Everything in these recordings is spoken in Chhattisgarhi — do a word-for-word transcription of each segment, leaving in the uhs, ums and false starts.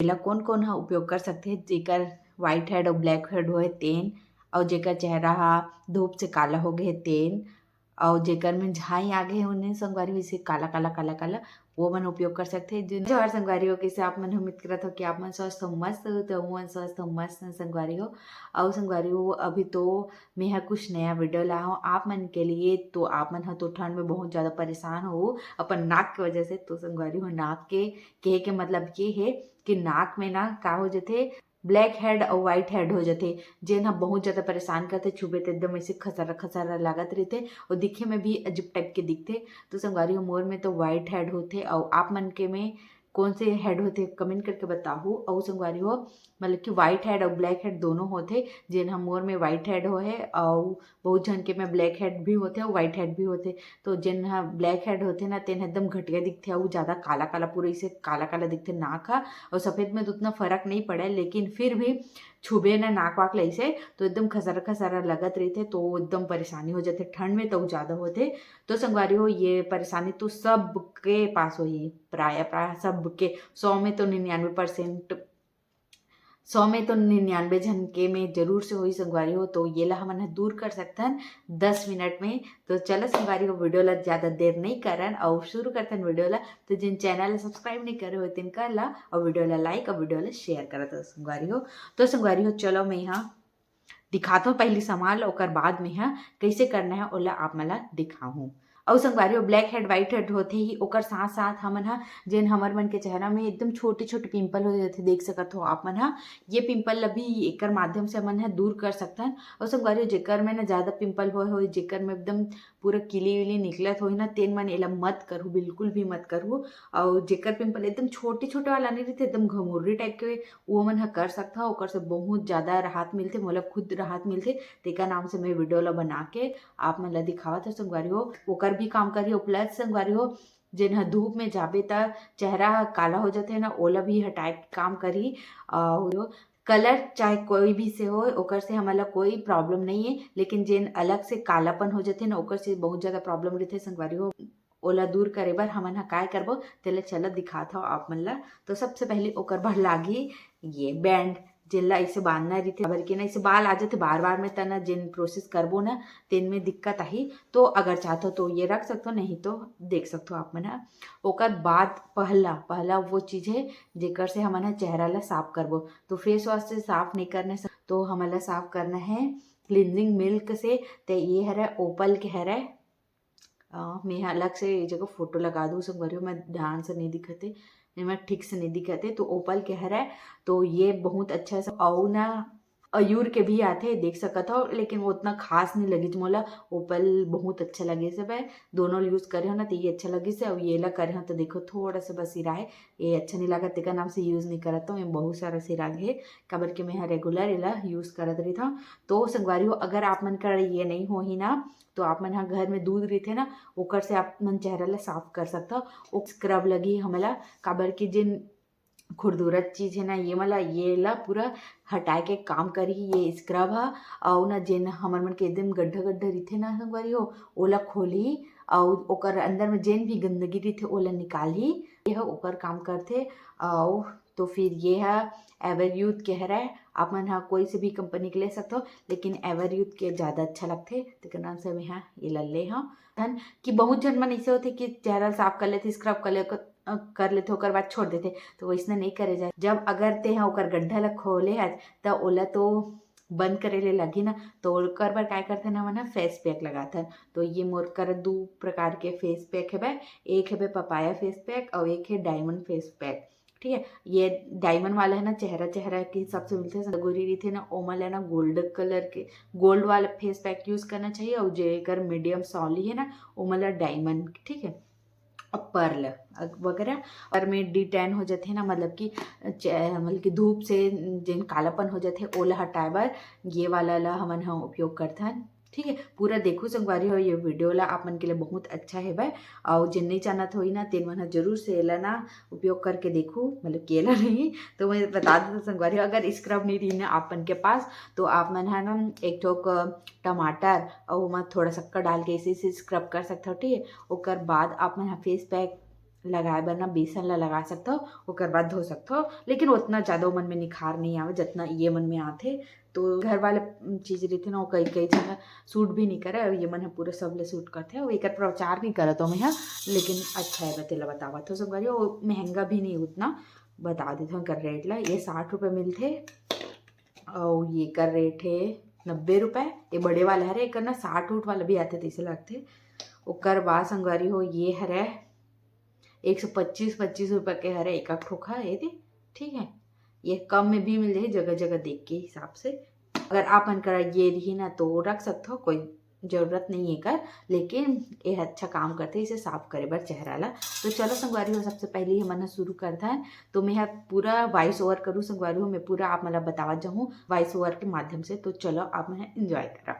या कोन कोन ह उपयोग कर सकथे, जेकर व्हाइट हेड अउ ब्लैक हेड होए तेन, अउ जेकर चेहरा ह धूप से काला हो गे तेन, अउ जेकर में झाई आ गे होने संगवारी हो, जैसे काला काला काला काला, वो मन उपयोग कर सकथे। जिन जोहार संगवारी हो, कैसे आप मन? उम्मीद करत हो कि आप मन स्वस्थ हो, मस्त हो। तो हमन स्वस्थ हो, मस्त हो संगवारी हो। अउ संगवारी हो, अभी तो मैं ह कुछ नया वीडियो ला हूँ आप मन के लिए। तो आप मन ह तो ठंड में बहुत ज्यादा परेशान हो अपन नाक के वजह से। तो संगवारी हो, नाक के कहे के मतलब ये है कि नाक में ना का हो जथे, ब्लैक हेड अउ व्हाइट हेड हो जथे, जेन ह बहुत ज्यादा परेशान करथे। छुबे त एकदम ऐसे खसरा खसरा लागत रहिथे अउ दिखे में भी अजीब टाइप के दिखथे। तो संगवारी हो, मोर में तो व्हाइट हेड होथे अउ आप मन के में कौन से हेड होथे, कमेंट करके बताहू। अउ संगवारी हो, मतलब कि व्हाइट हेड अउ ब्लैक हेड दोनों होथे, जेन ह मोर में व्हाइट हेड होहे अउ बहुत झन के में ब्लैक हेड भी होथे अउ व्हाइट हेड भी होथे। तो जेन ह ब्लैक हेड होथे ना, तेन ह एकदम घटिया दिखथे अउ ज्यादा काला काला, पूरा इसे काला काला दिखथे नाक ह। अउ सफेद में तो उतना फर्क नहीं पड़े, लेकिन फिर भी छुबे ना नाक वाक लइसे तो एकदम खसरा खसरा लगत रहिथे, तो एकदम परेशानी हो जाथे। ठंड में तो ज्यादा होथे। तो संगवारी हो, ये परेशानी तो सबके पास होही, प्राय प्राय सबके, सौ में तो निन्यानवे परसेंट, सौ में तो निन्यानवे झन के में जरूर से होही संगवारी हो। तो ये ला हमन ह दूर कर सकथन दस मिनट में। तो चलो संगवारी हो, वीडियो ला ज्यादा देर नहीं करन अउ शुरू करथन वीडियो ला। तो जिन चैनल ला सब्सक्राइब नहीं करे हो, तिन कर ला अउ वीडियो ला लाइक अउ वीडियो ला शेयर करत हो संगवारी हो। तो संगवारी हो, चलो मैं यहाँ दिखाथव पहली सामान ला, ओकर बाद में ह कैसे करना है ओला आप मन ला दिखाहूँ। अउ संगवारी हो, ब्लैक हेड व्हाइट हेड होथे ही, ओकर साथ साथ हमन ह, जेन हमर मन के चेहरा में एकदम छोटे छोटे पिंपल हो जाथे, देख सकत हो आप मन ह, ये पिंपल ला भी एकर माध्यम से हमन ह दूर कर सकथन। अउ संगवारी हो, जेकर में ना ज्यादा पिंपल होए होए, जेकर में एकदम पूरा किली विली निकलत होही ना, तेन मन एला मत करहू, बिल्कुल भी मत करहू। अउ जेकर पिंपल एकदम छोटे छोटे वाला नहीं रहिथे, एकदम घमुर्री टाइप के, वो मन ह कर सकथव, ओकर से बहुत ज्यादा राहत मिलथे। मोला खुद राहत मिलथे, तेकर नाम से मैं वीडियो ला बना के आप मन ला दिखावत हव संगवारी हो। ओकर भी काम करही, प्लस संगवारी हो, जेन ह धूप में जाबे त चेहरा ह काला हो जाथे ना, ओला भी हटाए के काम करही। अउ कलर चाहे कोई भी से हो, ओकर से हमन ला कोई प्रॉब्लम नहीं है, लेकिन जेन अलग से कालापन हो जाथे ना, ओकर से बहुत ज्यादा प्रॉब्लम रहिथे संगवारी हो। ओला दूर करे बर हमन ह काय करबो, तेला चला दिखात हव आप मन ला। तो सबसे पहले ओकर बर लागही ये बैंड, जेला ऐसे बांधना रहिथे, काबर के ना ऐसे बाल आ जाथे बार बार में, तना जेन प्रोसेस करबो ना, तेन में दिक्कत आही। तो अगर चाहत हो तो ये रख सकत हो, नहीं तो देख सकत हो आप मन ह। ओकर बाद पहला, पहला वो चीज है जेकर से हमन ह चेहरा ला साफ करबो। तो फेस वॉश से साफ नहीं करना है, तो हमन ला साफ करना है क्लींजिंग मिल्क से। ते ये हरे ओपल के हरे, अ, मैं ह अलग से ये जगह फोटो लगा दूँ संगवारी हो, मैं ध्यान से नहीं दिखत हे, एमा ठीक से नहीं दिखत हे। तो ओपल के हरे, तो ये बहुत अच्छा से, अउ ना अयूर के भी आथे, देख सकत हो, लेकिन वो उतना खास नहीं लगिस मोला। ओपल बहुत अच्छा लगिस हे, दोनों ला यूज करे हो ना, तो ये अच्छा लगिस हे। अउ ये ला करे हो तो देखो, थोड़ा सा बस सिराए, ये अच्छा नहीं लागत, तेकर नाम से यूज नहीं करत हो। मैं बहुत सारा सिरा गे, काबर कि मैं ह रेगुलर एला यूज करत रहिथव। तो संगवारी हो, अगर आप मन कर ये नहीं होही ना, तो आप मन ह घर में दूध रहिथे ना, ओकर से आप मन चेहरा ला साफ कर सकथव। ओ स्क्रब लगी हमला, काबर कि जेन खुरदुरत चीज है ना, ये मला, ये ला पूरा हटाए के काम करही ये स्क्रब ह। अउ ना जेन हमर मन के एकदम गड्ढा गड्ढा रहिथे ना संगवारी हो, ओला खोलही, अउ ओकर अंदर में जेन भी गंदगी रहिथे ओला निकालही। ये ह ओकर काम करथे। अउ तो फिर ये ह एवर यूथ के हरय, आप मन ह कोई से भी कंपनी के ले सकथव, लेकिन एवर यूथ के ज्यादा अच्छा लगथे, तेकर नाम से मैं ह ये ला ले हव। धन कि बहुत झन मन ऐसे होथे कि चेहरा साफ कर लेथे, स्क्रब कर ले, अ, कर लेथे, ओकर बाद छोड़ देथे, तो वैसने नहीं करे जाए। जब अगर ते ह ओकर गड्ढा ला खोले हस, त ओला तो बंद करे ले लगही ना, तो ओकर बर काय करथन हमन ह, फेस पैक लगाथन। तो ये मोर कर दू प्रकार के फेस पैक हेबे, एक हेबे पपाया फेस पैक अउ एक हे डायमंड फेस पैक। ठीक है, ये डायमंड वाला है ना, चेहरा चेहरा के हिसाब से मिलथे, गोरी रहिथे ना, ओमा ले ना गोल्ड कलर के, गोल्ड वाला फेस पैक यूज करना चाहिए। और जेकर मीडियम सॉली है ना, ओमा ला डायमंड, ठीक है, और पर्ल वगैरह। और में डी टैन हो जाथे ना, मतलब कि चे-, मतलब कि धूप से जेन कालापन हो जाथे, ओला हटाए बर ये वाला ला हमन ह उपयोग करथन। ठीक है, पूरा देखू संगवारी हो, ये वीडियो ला आप मन के लिए बहुत अच्छा हेबे। और जेन नहीं जानत होही ना, तेन मन ह जरूर से एला ना उपयोग करके देखू, मतलब कि एला नहीं तो मैं बता देता संगवारी हो, अगर स्क्रब नहीं रही ना आप मन के पास, तो आप मन ह ना एक ठोक टमाटर और ओमा थोड़ा शक्कर डाल के इसे, इसे स्क्रब कर सकते हो। ठीक है, ओकर बाद आप मन ह फेस पैक लगाए बर ना बेसन ला लगा सकथो, ओकर बाद धो सकथो, लेकिन उतना ज़्यादा ओमन में निखार नहीं आवे जतना ये मन में आथे। तो घर वाले चीज़ रहिथे ना, वो कई कई जगह सूट भी नहीं करे, और ये मन ह पूरा सब ले सूट करथे। और एकर प्रचार नहीं करत हो मैं ह, लेकिन अच्छा है, तेला बतावत हो संगवारी, वो महंगा भी नहीं उतना, बता देथो एकर रेट ला। ये साठ रुपये मिलथे, और ये कर रेट है नब्बे रुपये। ये बड़े वाला हरे, एकर ना साठ उठ वाला भी आथे, तैसे लगथे। ओकर बाद संगवारी हो, ये हरे एक सौ पच्चीस, पच्चीस रुपये के हरे एक एक ठोका, ये दे, ठीक है। ये कम में भी मिल जाही जगह जगह देख के हिसाब से। अगर आप मन करा ये रही ना, तो रख सकथो, कोई जरूरत नहीं है कर, लेकिन ये अच्छा काम करथे इसे साफ करे बर चेहरा ला। तो चलो संगवारी हो, सबसे पहले हमन ह शुरू करथन। तो मैं ह पूरा वॉइस ओवर करूँ संगवारी हो, मैं पूरा आप मन ला बतावत जाहूँ वॉइस ओवर के माध्यम से। तो चलो आप मन ह एंजॉय करा।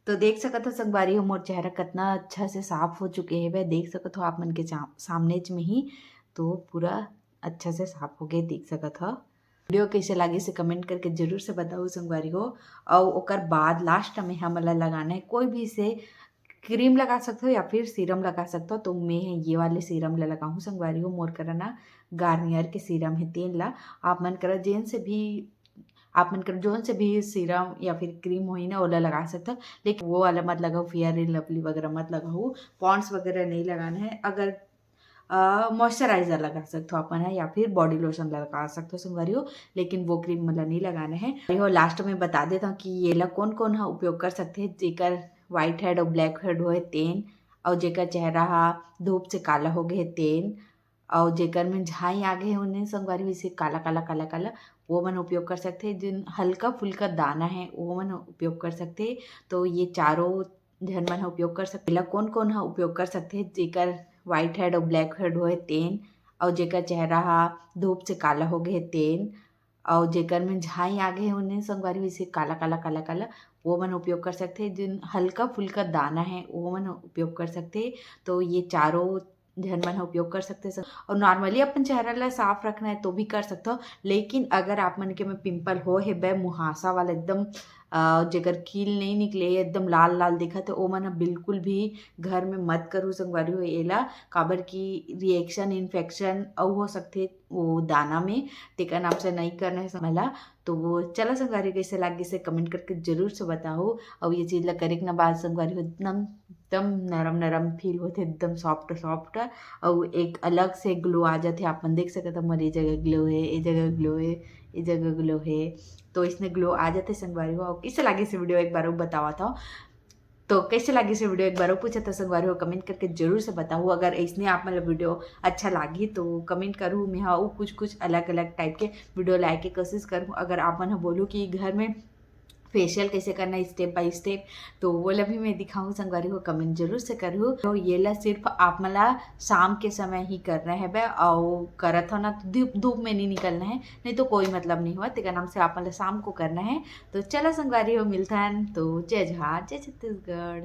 तो देख सकत हो संगवारी हो, मोर चेहरा कितना अच्छा से साफ हो चुके हे। देख सकत हो आप मन के चा-, सामने च में ही, तो पूरा अच्छा से साफ हो गए, देख सकत हो। वीडियो कैसे लागे से कमेंट करके जरूर से बताओ संगवारी हो। और ओकर बाद लास्ट में हमला लगाना है कोई भी से क्रीम लगा सकते हो या फिर सीरम लगा सकते हो। तो मैं ये वाले सीरम ला लगाहूँ संगवारी हो, मोर करा ना गार्नियर के सीरम है, तेन ला आप मन करा जेन से भी, आप मन कर जोन से भी सीरम या फिर क्रीम होही ना, ओला लगा सकथव, लेकिन वो वाला मत लगाओ, फेयर एंड लवली वगैरह मत लगाओ, पॉन्ड्स वगैरह नहीं लगाना है। अगर मॉइस्चराइजर लगा सकथो अपन है, या फिर बॉडी लोशन लगा सकथो संगवारी हो, लेकिन वो क्रीम मतलब नहीं लगाना है। हो लास्ट में बता देता हूँ कि ये ला कौन कौन हा उपयोग कर सकते हैं, जेकर व्हाइट हेड और ब्लैक हेड होए तेन, और जेकर चेहरा हा धूप से काला हो गए तेन, और जेकर में झाई आ गए उन्हें संगवारी हो, इसे काला काला काला काला, वो मन उपयोग कर सकते हैं। जिन हल्का फुल्का दाना है, वो मन उपयोग कर सकते हैं। तो ये चारों झन मन ह उपयोग कर सकते। एला कोन कोन ह उपयोग कर सकते? जेकर व्हाइट हेड और ब्लैक हेड होए तेन, और जेकर चेहरा हा धूप से काला हो गए तेन, और जेकर में झाई आ गए उन्हें संगवारी हो इसे काला काला काला काला, वो मन उपयोग कर सकते। जिन हल्का फुल्का दाना है, वो मन उपयोग कर सकते। तो ये चारों झन मन ह उपयोग कर सकते। और नॉर्मली अपन चेहरा ला साफ रखना है तो भी कर सकते हो, लेकिन अगर आप मन के में पिंपल हो हे बे, मुहासा वाला एकदम, अ, जेकर कील नहीं निकले, एकदम लाल लाल दिखत है, ओ मन ह बिल्कुल भी घर में मत करू संगवारी हो एला, काबर की रिएक्शन, इन्फेक्शन अउ हो सकथे वो दाना में, तेकर नाम से नहीं करना है हमला। तो वो चला संगवारी, कैसे लागिस हे कमेंट करके जरूर से बताओ। और ये चीज ला करे के ना बाद संगवारी हो एकदम एकदम नरम नरम फील होथे, एकदम सॉफ्ट सॉफ्ट, अउ एक अलग से ग्लो आ जाथे। आप मन देख सकत हो, मोर ए जगह ग्लो हे, ए जगह ग्लो हे, ए जगह ग्लो हे। तो इसने ग्लो आ जाथे संगवारी हो। अउ कैसे लागिस वीडियो एक बार वो बतावा था। तो कैसे लागिस वीडियो एक बार वो पूछा था संगवारी हो, कमेंट करके जरूर से बताओ। अगर इसने आप मतलब वीडियो अच्छा लागी तो कमेंट करूँ, मैं हाँ वो कुछ कुछ अलग अलग टाइप के वीडियो लाए के कोशिश करूँ। अगर आप मन ह बोलो कि घर में फेशियल कैसे करना है स्टेप बाय स्टेप, तो वो ला भी मैं दिखाऊँ संगवारी हो, कमेंट जरूर से करूँ। तो ये ला सिर्फ आप मन ला शाम के समय ही करना है बे, और करत हो ना तो धूप धूप में नहीं निकलना है, नहीं तो कोई मतलब नहीं हुआ। तेकर नाम से आप मन ला शाम को करना है। तो चला संगवारी हो, मिलथन। तो जय जोहार, जय छत्तीसगढ़।